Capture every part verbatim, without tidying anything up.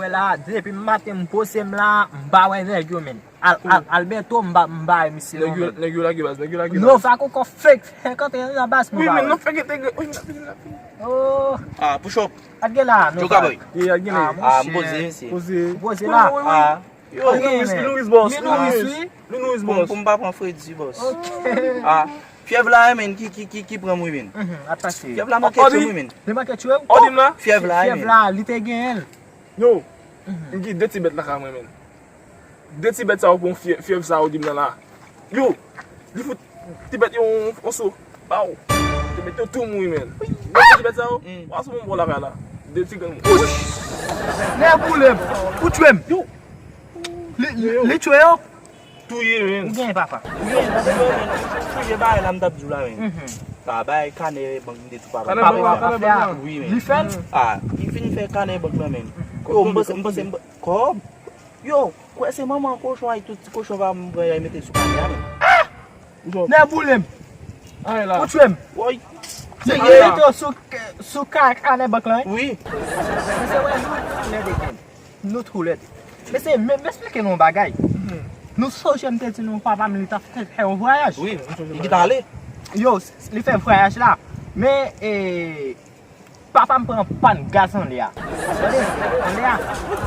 La, depi maten m poze m la, m pa wè nèg yo, men. Al, al, Alberto, m pa, m pa wè misye non, men. Nèg yo lage baz, nèg yo lage baz. Nova koko fake, senkant nan baz, m pa wè. Wi, men nou fake te, wi, n ap vini, n ap vini. Oh. Ah, push up. At gen la, Nova. Joga boy. Yeah, at gen la. Ah, m poze, mesye. Poze. Poze la. Ah. Yo, Lil Louis, Lil Louis boss. Lil Louis, wi. Lil Louis boss. Pou m pa pran fredi, boss. Ok. Ah. Fyèv la, men, ki, ki, ki, ki pran m, wi, men. Mhm, ap pase. Fyèv la manke tchwe m, wi, men. Li manke tchwe w? Odi m la? Fyèv la, fyèv la, li te genyen l. Yo, m gen de ti bèt lakay mwen, men. De ti bèt sa yo pran fyè-, fyèv sa yo di m nan la. Yo, li fout ti bèt yo yon, yon so. Baw. Ti bèt yo tou mouri, men. De ti bèt sa yo, wa sou moun bò lakay la. De ti grenn moun. Nèg boule m. Ou tchwe m. Yo. Li, li, li tchwe yo. Touye, men. Ou genyen papa. Ou genyen papa, men. Touye bagay la, m t ap di w la, men. Mhm. Sa bagay kanè bank m te tou papa. Kanè bank la, kanè bank la. Wi, men. Li fè l? Ah, li fin fè kanè bank la, men. Yo, m panse, m panse, m panse, kòb. Yo, kwè se manman kochon ak tout ti kochon pa m pran y al mete sou kanè a, men. Nèboule m. Ay la. Ou tchwe m. Woy. Li, li mete w sou, sou ka-, kanè bank lan, wi. Wi. Mesye, wè, nou toulède grenn. Nou toulède. Mesye, men, men m esplike nou yon bagay. Nou sonje m te di nou papa m li t ap fè, fè yon vwayaj. Wi, m sonje. Li gentan ale. Yo, li fè vwayaj la. Men, e, papa m pran pàn gaz anlè a. Tande? Anlè a.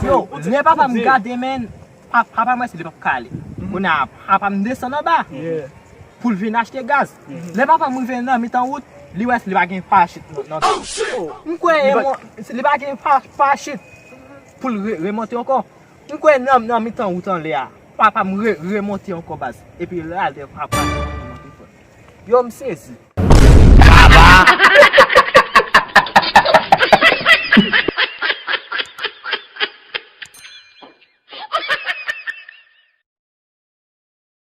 Yo, lè papa m gade, men, pa-, papa m wè si li p ap ka ale. Kounye a, papa m desann anba pou l vin achte gaz. Lè papa m rive nan mitan wout, li wè si li pa gen parachit nan, nan. M kwè li pa gen pa-, parachit pou l re-, remonte ankò. M kwè nan, nan mitan wout anlè a, papa m re-, remonte ankò baz. Epi la, lè papa m remonte fò. Yo, m sezi.